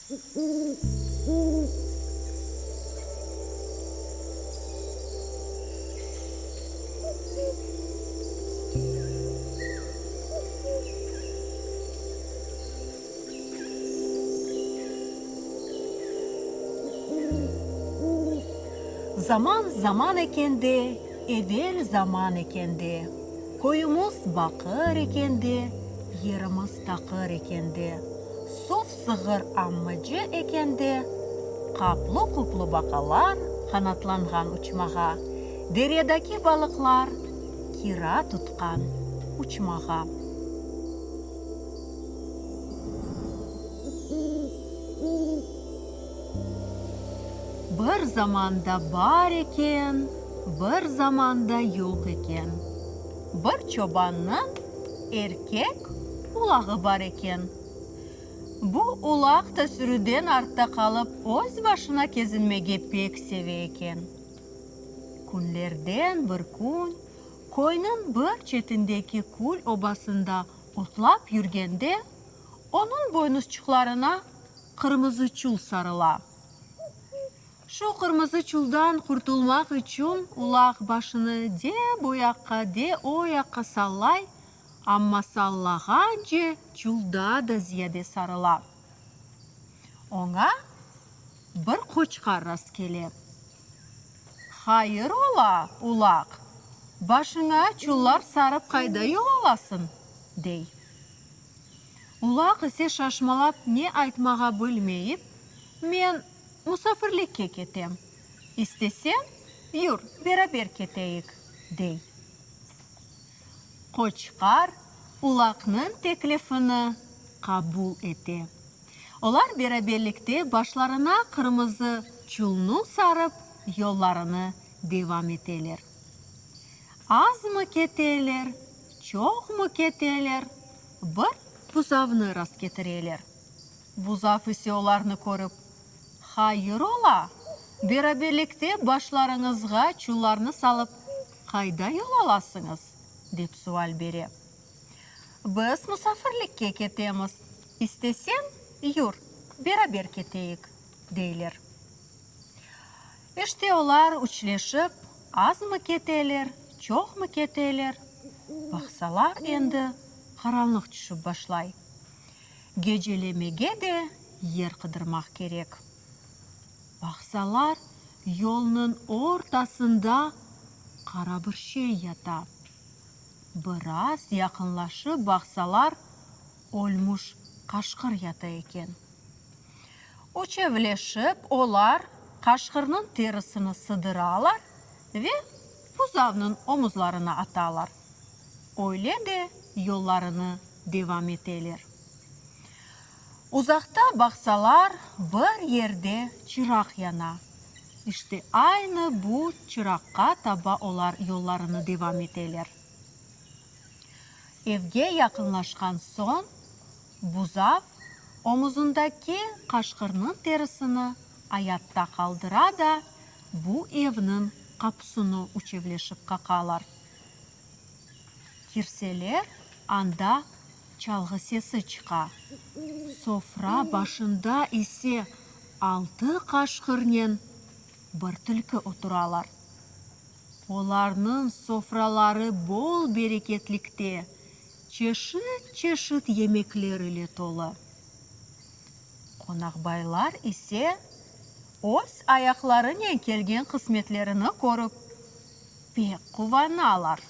Zaman zaman ekende, evel zaman ekende, Köyümiz baqır ekende, yerimiz taqır ekende, Suv sığır ammıcı ekende, Qaplı-quplu baqalar qanatlanğan uçmağa, Deryadaki balıqlar kira tutqan uçmağa. Bir zamanda bar eken, bir zamanda yoq eken, bir çobannıñ erkek ulağı bar eken. Bu ulaq da sürüden artta qalıp, öz başına kezinmege pek seve eken. Künlerden bir kün köyniñ bir çetindeki kül obasında otlap yürgende, onıñ boynuzçıqlarına qırmızı çul sarıla. Şu qırmızı çuldan qurtulmaq içün ulaq başını de bu yaqqa, de o yaqqa sallay, amma sallağance çul daa da ziyade sarıla. Oña bir qoçqar rastkele. Hayır ola, ulaq, başıña çullar sarıp qayda yol alasıñ? dey. Ulaq ise şaşmalap ne aytmağa bilmeyip, Men musafirlikke ketem, isteseñ, yür, beraber keteyik, dey. Qoçqar ulaqnıñ teklifini qabul ete. Olar beraberlikte başlarına qırmızı çulnu sarıp, yollarını devam eteler. Azmı keteler, çoqmı keteler, bir buzavnı rastketireler. Buzav ise olarnı körip, Hayır ola, beraberlikte başlarıñızğa çullarnı salıp, qayda yol alasıñız? dep sual bere. Biz musafirlikke ketemiz, isteseñ, yür, beraber keteyik, deyler. İşte olar üçleşip, azmı keteler, çoqmı keteler, baqsalar endi qaranlıq tüşip başlay. Gecelemege de yer qıdırmaq kerek. Baqsalar, yolnıñ ortasında qara bir şey yata. Biraz yaqınlaşıp baqsalar, ölmüş qaşqır yata eken. Üçevleşip olar qaşqırnıñ terisini sıdıralar ve buzavnıñ omuzlarına atalar. Öyle de yollarını devam eteler. Uzaqta baqsalar, bir yerde çıraq yana. İşte aynı bu çıraqqa taba olar yollarını devam eteler. Evge yaqınlaşqan soñ, buzav omuzındaki qaşqırnıñ terisini ayatta qaldıra da, bu evniñ qapusını üçevleşip qaqalar. Kirseler, anda çalğı sesi çıqa, sofra başında ise altı qaşqırnen bir tilki oturalar. Olarnıñ sofraları bol bereketlikte, çeşit-çeşit yemekler ile tolu. Qonaqbaylar ise öz ayaqlarınen kelgen qısmetlerini körip, pek quvanalar.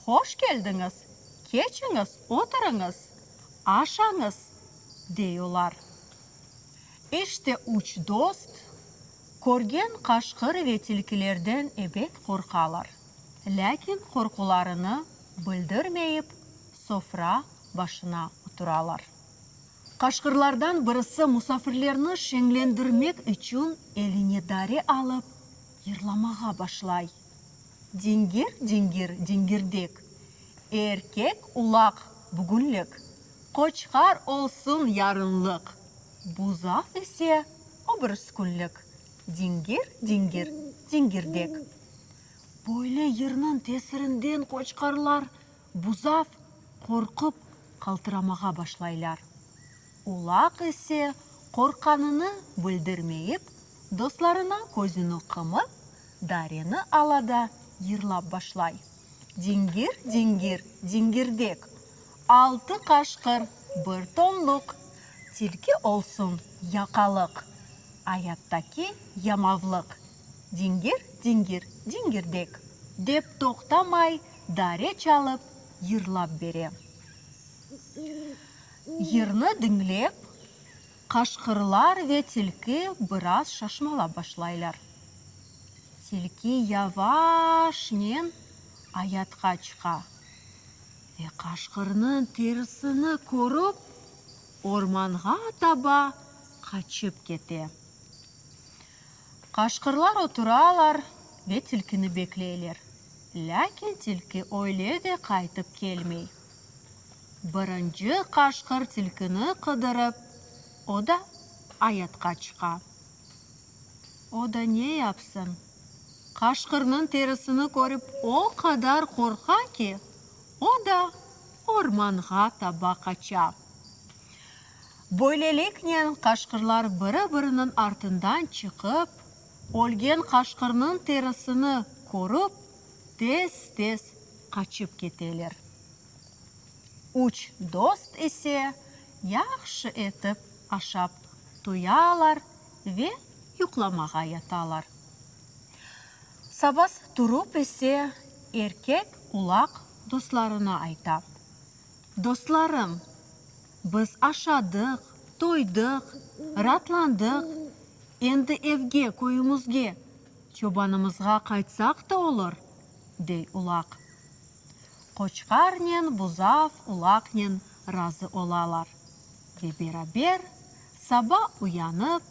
Hoş keldiñiz, keçiñiz, oturıñız, aşañız, dey olar. İşte üç dost körgen qaşqır ve tilkilerden ebet qorqalar. Lâkin qorqularını bildirmeyip, sofra başına oturalar. Qaşqırlardan birisi musafirlerni şeñlendirmek içün eline dare alıp, yırlamağa başlay. Dingir-dingir dingirdek, erkek ulaq bugünlik, qoçqar olsun yarınlıq, buzav ise o birisi künlik, dingir-dingir dingirdek. Böyle yırnıñ tesirinden qoçqarlar, buzav qorqıp qaltıramağa başlaylar. Ulaq ise. Qorqqanını bildirmeyip, dostlarına közüni qımıp, dareni ala da yırlap başlay, Dingir, dingir, dingirdek, altı qaşqır, bir tonluq, tilki olsun yaqalıq, ayattaki yamavlıq, dingir, dingir, dingirdek, dep toqtamay dare çalıp yırlap bere. Yırnı diñlep, qaşqırlar ve tilki biraz şaşmalap başlaylar. Tilki yavaşnen ayatqa çıqa ve qaşqırnıñ terisini körip, ormanğa taba qaçıp kete. Qaşqırlar oturalar ve tilkini bekleyler, lâkin tilki öyle de qaytıp kelmey. Birinci qaşqır tilkini qıdırıp, o da ayatqa çıqa. O da ne yapsın? Qaşqırnıñ terisini körip o qadar qorqa ki, o da ormanğa taba qaça. Böyleliknen qaşqırlar biri-biriniñ artından çıqıp, ölgen qaşqırnıñ terisini körip, tez-tez qaçıp keteler. Üç dost ise yahşı etip aşap toyalar ve yuqlamağa yatalar. Sabası turup ise erkek ulaq dostlarına ayta, Dostlarım, biz aşadıq, toydıq, raatlandıq, endi evge, köyümizge, çobanımızğa qaytsaq da olur, dey ulaq. Qoçqarnen buzav ulaqnen razı olalar ve beraber saba uyanıp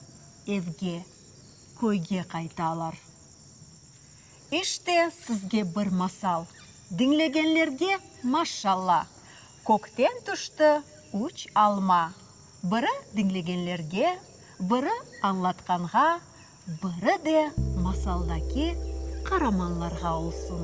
evge, köyge qaytalar. İşte sizge bir masal, diñlegenlerge maşşalla, kökten tüşti üç alma, biri diñlegenlerge, biri añlatqanğa, Biri de masaldaki qaramanlarğa olsun.